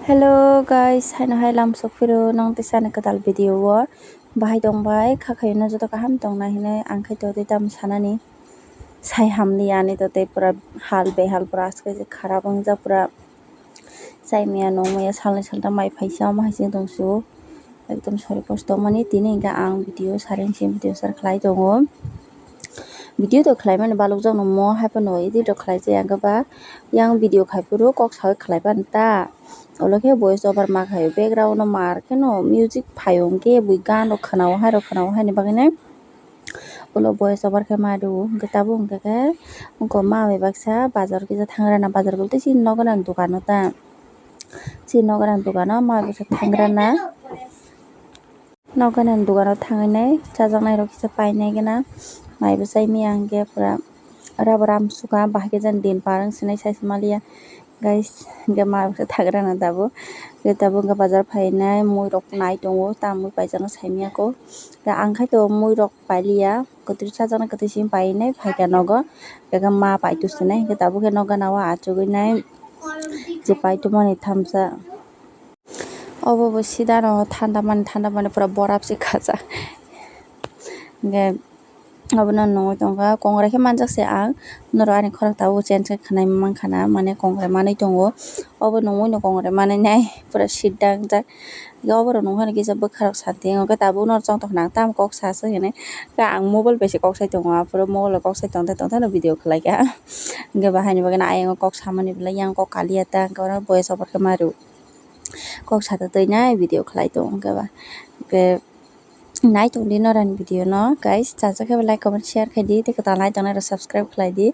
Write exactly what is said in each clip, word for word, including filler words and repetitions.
Hello guys, haino hai lam sokphiro nong tei sani kwtal video o. Bahai tong bai, kha khaino joto kaham tong nai hinui ang khai tong tei tamo sanani. Sai hamliya ani to tei pura hal behal pura aske kharap wngjak pura. Chai maya nong maya salnwi salta mai phaisa omo hai se tong su. Ekdom sori kosto mani tini hingke ang video saring se video sar khlai tongo. Video to khlai mani balok jang no mo hai phano edit rok khlai jaya hwnkhe ba yang video khai phuru kok sawi khlai pan ta. Olo khe voice over ma khaio background no mar kheno music phaio hwnkhe bui gan rok khwnao hai rok khwnao haini bagwi nai. Ulo voice over khe ma rw hwnkhe tabuk hwnkhe khe wngkha ma bai baksa bazar kisa thangrana bazar bolte chini nok gana ni dogano ta chini nok gana ni dogano ma bai baksa thangrana nok gana ni dogano thangwi nai chajaknai rok kisa painai gana mai bwsai mia hwnkhe pura rubber amsukha bahai khe jani din par wng sinai sai se maliya. Guys, hingke ma thagrana tabuk. Hingke tabuk hingke bazar phainai mui rok nai tongo, ta mui paijak no saimanya kho. Hingke ang khai tongo mui rok pailiya, kwtwi sajak nai kwtwi simi painai phaikha nogo. Hingke ma pai tusinai, hingke tabuk khe nok gana o achugwi nai je pai tongmani thamsa. Obo bo sida no thanda mani, thanda mani pura borap se khajak. Hingke Obono nungui tongkha, kongrai khe manjak se ang, norok ani khorang tabuk change khe khwnai mankha na, mane kongrai manwi tongo, obo nungui no kongrai manwi nai pura sit dang jak, oborok nungkha ni kisa bwkha rok sati wngkha tabuk no chwng tongkha na, tamo kok sa se hinwi khe ang mobile bai se kok sai tongo, aphuru mobile bai kok sai tongte tongte no video khlai kha, hwnkhe ba haini bagwi no ayang o kok samani belai yang kok kaliya ta, hwnkhe oro voice over khe ma rw kok sa twi nai video khlai tongo, hwnkhe ba hwnkhe. Nai tong di norani video no guys, chajak khe like comment share khai di tei kwtal nai tongnai rok subscribe khlai di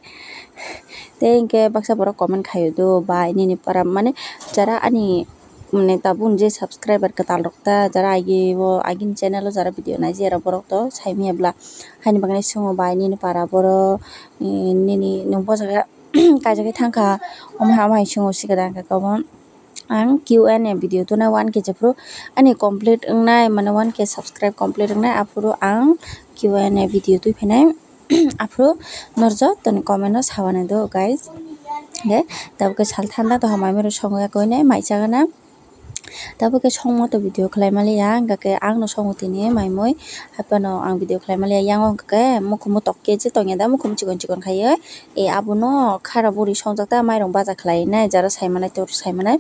tei hwnkhe baksa borok comment khaio do bai nini para mane jara ani mane tabuk je subscriber kwtal rok ta jara agi o agini channel o jara video nai je rok borok to sai manya bla haini bagwi songo bai nini para boro nini nwng bo jaga kaijagwi thangkha omo hai omo hai songo sikada hwnkhe kabo. Ang Q and A video tuna one K jephru ani complete wngnai mane one K subscribe complete wngnai aphuru ang Q and A video twi phainai aphuru norok joto ni comment no sawana do guys. De tabuk khe sal thanda to hamai mero songo ya koinai mai chagana tabuk khe songmo to video khlai maliya hwnkhe ang no songo tini mai mui haphano ang video khlai maliya yang o hwnkhe mukhumu tok khe je tongya da mukhumu chikon chikon khai. E abono khara buri songjak ta mairung baja khlai nai jara sai manai tor sai manai.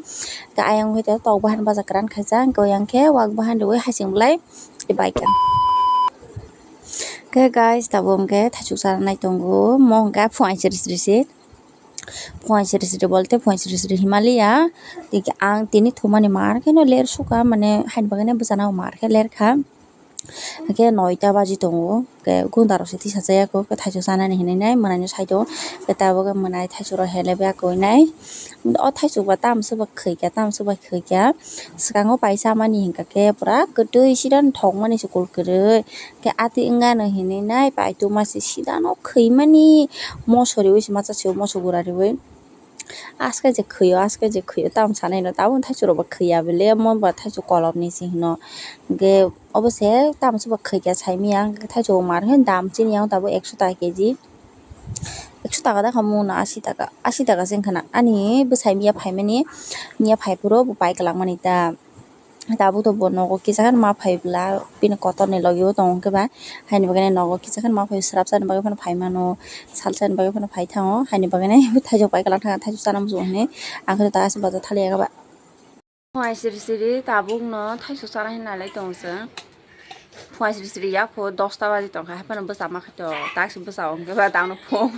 Khe ayang hwnkhe tok bahan baja kwran khaijak hwnkhe oyang khe wak bahan riui hasing belai bai kha. Khe guys tabuk hwnkhe thaichuk chana nai tongo mo hwnkhe phuaing siri siri se phuaing siri siri bolte phuaing siri siri himaliya. Ang tini thumani mar kheno ler sukha mane haini bagwi bwsana mar khe ler kha. Hwnkhe noita baji tongo, hwnkhe gunda rok se tisajak ya kho, hwnkhe thaichuk chanani hinwi nai mwnaino sai tongo, hwnkhe tabuk mwnaino thaichuk rok helebya kwinai. O thaichuk ba tamsok ba khwikha, tamsok ba khwikha, swkango pai chamani hinkha khe pura kwtwi sida thokmani se kulkwrwi, hwnkhe atwi wngano hinwi nai paitoma se sida no khwimani moso riui se masa se moso gura riui. Aske je khwio, aske je khwio, tamo sanai no, tabuk thaichuk rok bo khwya bele, mo ba thaichuk kolom ni se hino. Hwnkhe obo se tamo se bo khwikha saimanya, hwnkhe thaichuk bo mar khe dam chini yang tabuk ekso taka K G, ekso taka da kha mungno, asi taka, asi taka se wngkha na. Ani bwsai miya phaimani, miya phaiphuru bo pai kwlangmani ta. Tabuk to bo nogo kisa kheno ma phai bwla bini kotor ni logi o tongo hwnkhe ba haini bagwi nogo kisa kheno ma phai srapsa ni bagwi phano phai mano salsa ni bagwi phano phai thango haini bagwi thaichuk pai kwlak thang thaichuk chana muchung hinwi ang khe ta aswk bacha thaliya khe ba. Phuaing siri siri tabuk no thaichuk chana hinwi nai lai tongo chwng phuaing siri siri yapho dosta baji tongkha haiphano bwsa ma khaito taksi bwsa o hwnkhe ba tangno phung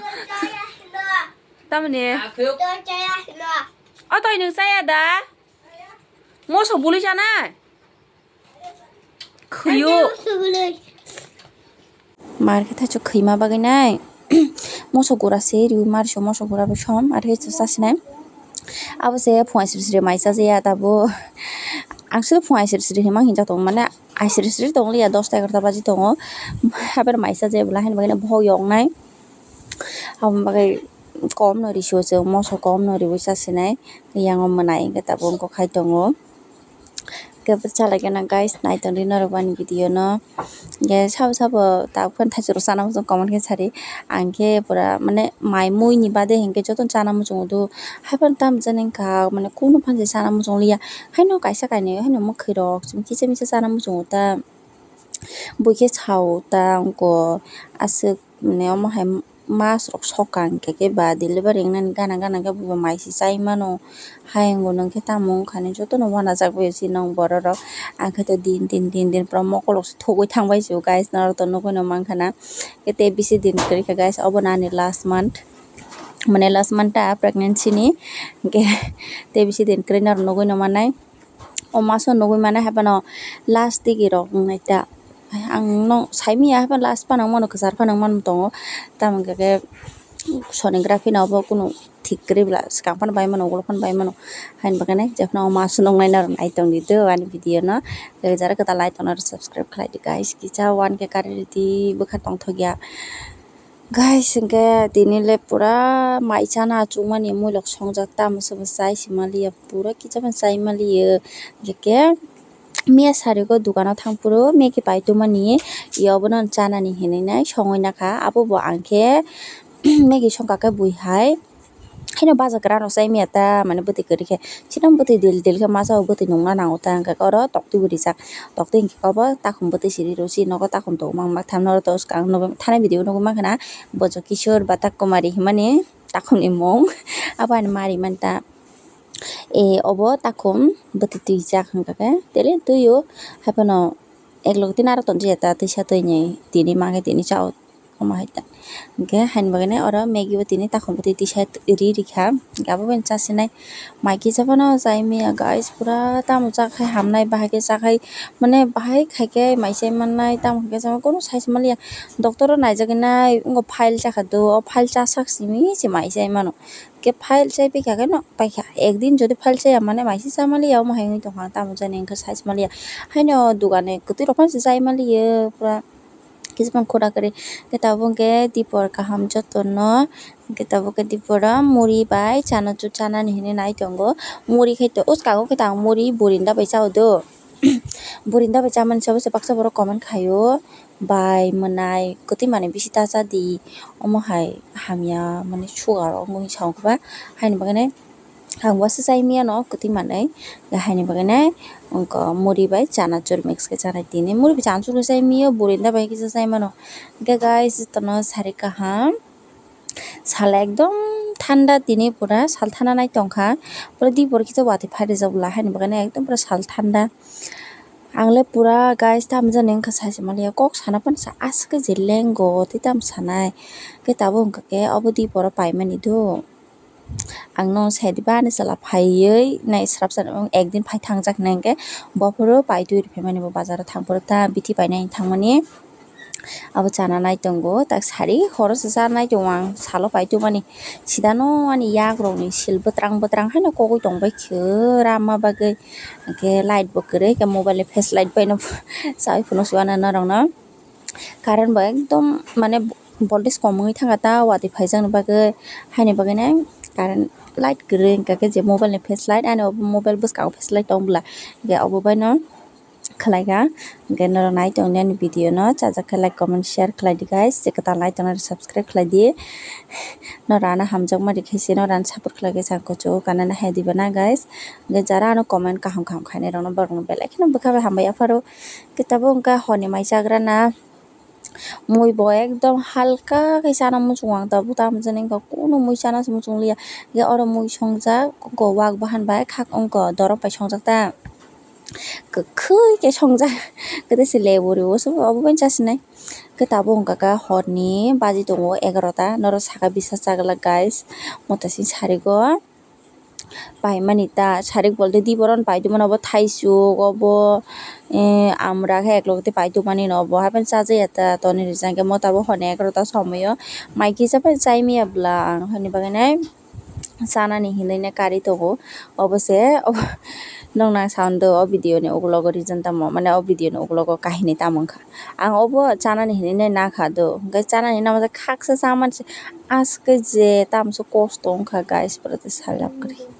tamni o toi nwng chaya da. Moso bului chanai? Khwio. Mar khe thaichuk khwima bagwi nai. Moso gura se riui mar se moso gura bai som ar khe chasinai. Abo se phuaing siri siri mai chajaya tabuk. Ang se phuaing siri siri hinma hinjak tongo mane ai siri siri tong liya dosta egarota baji tongo. Haber mai chajaya bwla haini bagwi bohok yoknai. Aboni bagwi kom no risiyo chwng moso kom no riui chasinai. Yang o mwnai hwnkhe tabuk wngkha khai tongo. Khe bwchalai gana guys, naitongdi norok ani video no. Hingke sabo sabo tabuk phano thaisok rok chana muchung comment khe sadi. Ang khe pura mane mai mui ni bade hingke jotono chana muchungo do. Haiphano tamo jani wngkha mane kunu phano se chana muchungo liya. Haino kaisa kainwi haino mwkhwi rok chini kisa misa chana muchungo ta. Bui khe sao ta wngkha aswk mane omo hai mas rok sokha hingke khe ba delivery wngnani gana gana khe bo mai se chai mano. Hayung bo nwng khe tamo wngkha ni jotono uanajak bai se nwng borok rok. Ang khe to din din din din pura mokol rok se thogwi thang bai se o guys, norok to nugwi no mankha na. Khe tei bisi din kwrwi kha guys, obo no ani last month, mane last month ta pregnancy ni. Hingke tei bisi din kwrwi norok nugwi no mannai. O maso nugwi mannai haiphano last digi rok wngnai ta. Ang no saimanya haiphano last phano wngmano kwchar phano wngmano tongo. Tamo hingke khe sonography no obo kunu thik kwrwi bwla swkang phano bai mano ulo phano bai mano. Haini bagwi nai jephano o maso nuknai norok nai tongdi do ani video no. Jara kwtal nai tongna rw subscribe khlai di guys, kisa one K kari rwdi bwkha tongthokya. Guys, hingke tini le pura mai chana achukmani muilok songjak, tamo se bo chai se maliya, pura kisa phano chai maliya. Hingke miya sarigo dukano thang phuru Maggie pai tongmani, obono chanani hinwi nai songwi nakha, abo bo ang khe Maggie songkha khe bui hai. Haino baja kwran rok chai manya ta, mane bwtwi kwrwi khe. Chini bwtwi dil dil khe masa o bwtwi nungna nango ta, hwnkhe oro toktwi bo rijak. Toktwi hwnkhe obo takhum bwtwi siri rw si nogo takhum tongo mang mak tham noro to swkang nugwi thanai video nugwi mankha na Bojo Kishore Batak Kumari himani takhumni mung. Abo ani mari manta. E obo takhum bwtwi twijak hwnkha khe tele twi o haiphano eklog tini aro tonjaya ta twisa twi ni tini mankhe tini cha o. Omo hai ta. Hingke haini bagwi nai oro Maggie bo tini takhum bwtwi tisa ri rikha. Hingke abo bai chasinai. Mai kisa phano chai manya guys, pura tamo chak hai hamnai, bahai khe chak hai, mane bahai khai khe mai chai mannai, tamo khe chama kunu sai se manliya. Doctor o naijagwi nai, wngkha file chakha do, o file chasak simi se mai chai mano. Hingke file chai paikha khe no paikha, ekdin jodi file chaya mane mai se cha manliya, omo hai wngwi tongkha, tamo jani wngkha sai se manliya. Haino dugani kwtwi rok phano se chai manliya pura. Kisa phano khura kwrwi. Hwnkhe tabuk hwnkhe dipor kaham jotono. Hwnkhe tabuk khe diporo muri bai chanachur chanani hinwi nai tongo. Muri khai to, uskango khe tang muri burinda bai cha o do. Burinda bai chamani se baksa borok comment khaio. Bai mwnai kwtwi manwi bisi ta cha di. Omo hai hamya mani sugar wngwi sa ongkha ba. Haini bagwi nai. Ang uaisa chai miyano kwtwi manwi, haini bagwi nai wngkha muri bai chanachur mix khe chanai tini. Muri bai chanachur khe chai miyo, burinda bai kisa chai mano. Hwnkhe guys, jotono sari kaham, sal ekdom thanda tini pura sal thanda nai tongkha, pura dipor kisa watwi phai rijak bwla, haini bagwi nai ekdom pura sal thanda. Ang le pura guys, tamo jani wngkha sai se manliya, kok sana phano sa aswk je lengo tei tamo sanai, khe tabuk wngkha khe obo diporo paimani do. Ang no sai di ba ani chwla phaiwi nai srapsa ekdin phai thangjak nai hwnkhe bophuru paitwi rwphaimani bo bazaro thangphuru ta bithi painani thangmani abo chana nai tongo tak sari horo se cha nai tongo ang salo paitwi mani sidano ani yak rokni sil bwtrang bwtrang haino kogwi tongbai khe rama bagwi hwnkhe light bo kwrwi khe mobile ni flash light baino chawi phunuk si uanw norokno. Current bo ekdom mane voltage kom wngwi thangkha ta watwi phaijakni bagwi, haini bagwi nai current light kwrwi hwnkha khe je mobile ni flash light, ani mobile bwskango flash light tong bwla, hwnkhe obo baino khwlaikha. Hwnkhe norok nai tongdi ani video no, chajak khe like, comment, share khlai di guys, je kwtal nai tongnai rok subscribe khlai di. Norok ano hamjakma rikhe se norok ano support khlai khe chang kuchuk kanana hai diba na guys. Hwnkhe jara ano comment kaham kaham khainai rokno borok no belai kheno bwkha bai hambai yapharo. Khe tabuk wngkha horni mai chagra na. Mui bo ekdom halka khe chana muchungo ang tabuk tamo jani wngkha kunu mui chana se muchung liya. Hwnkhe oro mui songjak wngkha wak bahan bai khak wngkha dorop bai songjak ta. Kwkhwi khe songjak kwtwi se lebu ribo se obo bai chasinai. Khe tabuk wngkha khe horni baji tongo egarota, norok saka bisa chaglak guys, mota sini sarigo. Paimani ta sarik bolte di boron paitwi mano, obo thaisuk, obo, eh, amra khe eklogo tei paitwi mani no, obo hapheno chajaya ta toni rijak khe, mo tabuk hone egarota somoio mai kisa phano chai manya bwla ang, haini bagwi nai chanani hinwi nai kari tongo. Obo se, obo nokna sound o video ni ukologo reason tamo, mane o video ni ukologo kahini tamo wngkha. Ang obo chanani hinwi nai nakha do, hwnkhe chanani hinwi khaksa chamani se, aswk je tamso kosto wngkha guys, pura salyak kwrwi.